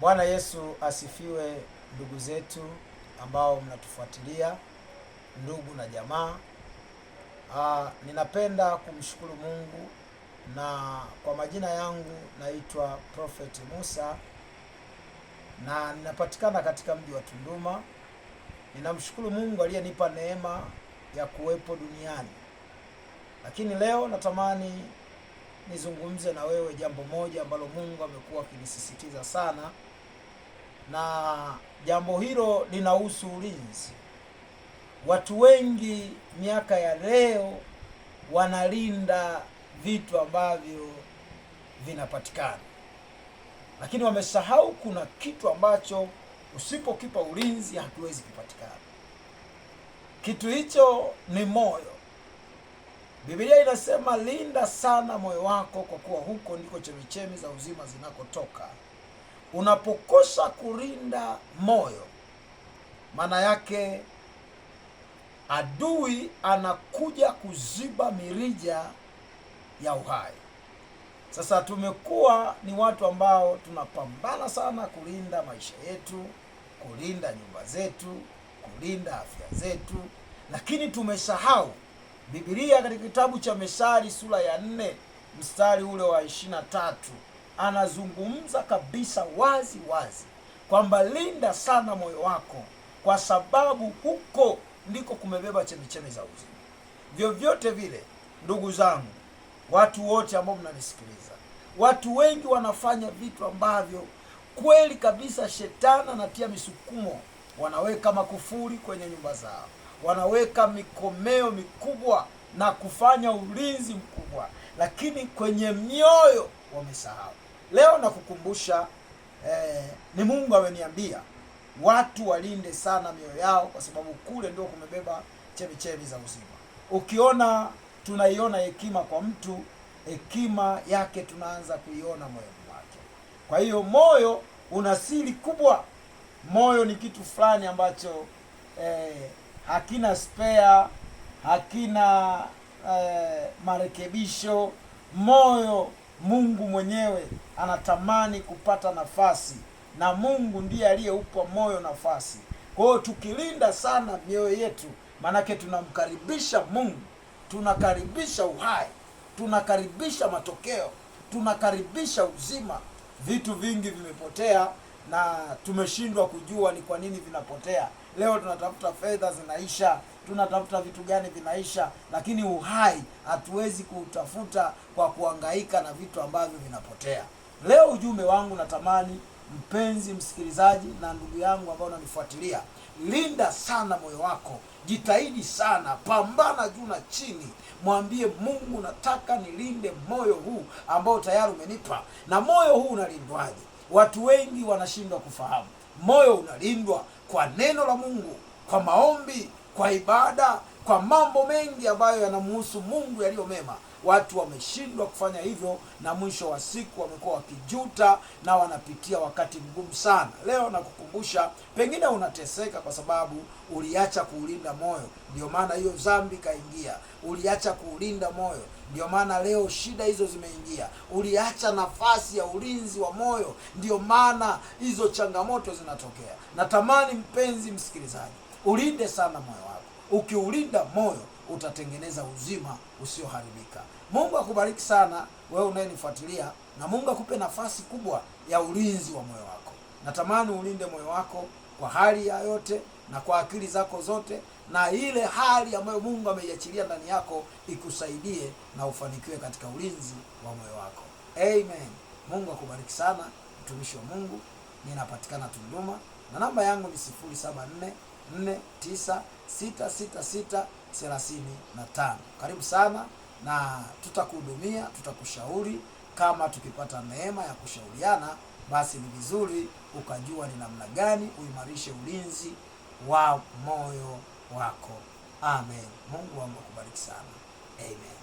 Bwana Yesu asifiwe, ndugu zetu ambao mnatufuatilia, ndugu na jamaa. Ninapenda kumshukuru Mungu na kwa majina yangu naitwa Prophet Musa na ninapatikana katika mji wa Tunduma. Ninamshukuru Mungu aliyenipa neema ya kuwepo duniani, lakini leo natamani nizungumze na wewe jambo moja ambalo Mungu amekuwa akinisisitiza sana, na jambo hilo linahusu ulinzi. Watu wengi miaka ya leo wanalinda vitu ambavyo vinapatikana, lakini wamesahau kuna kitu ambacho usipokipa ulinzi hakiwezi kupatikana. Kitu hicho ni moyo. Biblia inasema linda sana moyo wako, kwa kuwa huko ndiko chemichemi za uzima zinakotoka. Unapokosa kulinda moyo, maana yake adui anakuja kuziba mirija ya uhai. Sasa tumekuwa ni watu ambao tunapambana sana kulinda maisha yetu, kulinda nyumba zetu, kulinda afya zetu, lakini tumesahau Biblia katika kitabu cha Methali sura ya 4 mstari ule wa 23 anazungumza kabisa wazi wazi kwamba linda sana moyo wako, kwa sababu huko ndiko kumebeba chemichemi za uzima. Vyovyote vile, ndugu zangu, watu wote ambao mnanisikiliza, watu wengi wanafanya vitu ambavyo kweli kabisa shetani anatia misukumo. Wanaweka makufuri kwenye nyumba zao, wanaweka mikomeo mikubwa na kufanya ulinzi mkubwa, lakini kwenye mioyo wamesahau. Leo nakukumbusha ni Mungu ameniambia watu walinde sana mioyo yao, kwa sababu kule ndio kumebeba chemichemi za uzima. Ukiona tunaiona hekima kwa mtu, hekima yake tunaanza kuiona moyoni mwake. Kwa hiyo moyo una siri kubwa. Moyo ni kitu fulani ambacho hakina spare, hakina marekebisho. Moyo, Mungu mwenyewe anatamani kupata nafasi, na Mungu ndiye aliyeupa moyo nafasi. Kwa hiyo tukilinda sana mioyo yetu, maanake tunamkaribisha Mungu, tunakaribisha uhai, tunakaribisha matokeo, tunakaribisha uzima. Vitu vingi vimepotea na tumeshindwa kujua ni kwa nini vinapotea. Leo tunatafuta fedha zinaisha, tunatafuta vitu gani vinaisha, lakini uhai hatuwezi kuutafuta kwa kuhangaika na vitu ambavyo vinapotea. Leo ujumbe wangu natamani mpenzi msikilizaji na ndugu yangu ambao unanifuatilia, linda sana moyo wako, jitahidi sana, pambana juu na chini, mwambie Mungu, nataka nilinde moyo huu ambao tayari umenipa. Na moyo huu unalindwaje? Watu wengi wanashindwa kufahamu. Moyo unalindwa kwa neno la Mungu, kwa maombi, kwa ibada, kwa mambo mengi ambayo yanamuhusu Mungu yaliyo mema. Watu wameshindwa kufanya hivyo, na mwisho wa siku wamekuwa wakijuta na wanapitia wakati mgumu sana. Leo nakukumbusha, pengine unateseka kwa sababu uliacha kuulinda moyo, ndio maana hiyo dhambi kaingia. Uliacha kuulinda moyo, ndio maana leo shida hizo zimeingia. Uliacha nafasi ya ulinzi wa moyo, ndio maana hizo changamoto zinatokea. Natamani mpenzi msikilizaji, ulinde sana moyo wako. Ukiulinda moyo utatengeneza uzima usioharibika. Mungu akubariki sana wewe unayenifuatilia, na Mungu akupe nafasi kubwa ya ulinzi wa moyo wako. Natamani ulinde moyo wako kwa hali ya yote na kwa akili zako zote, na ile hali ambayo Mungu ameiachilia ndani yako ikusaidie na ufanikiwe katika ulinzi wa moyo wako. Amen. Mungu akubariki sana, mtumishi wa Mungu. Ninapatikana Tunduma na namba yangu ni 0744966635. Karibu sana na tutakuhudumia, tutakushauri. Kama tukipata neema ya kushauriana, basi ni vizuri ukajua ni namna gani uimarishe ulinzi wa moyo wako. Amen. Mungu wangu akubariki sana. Amen.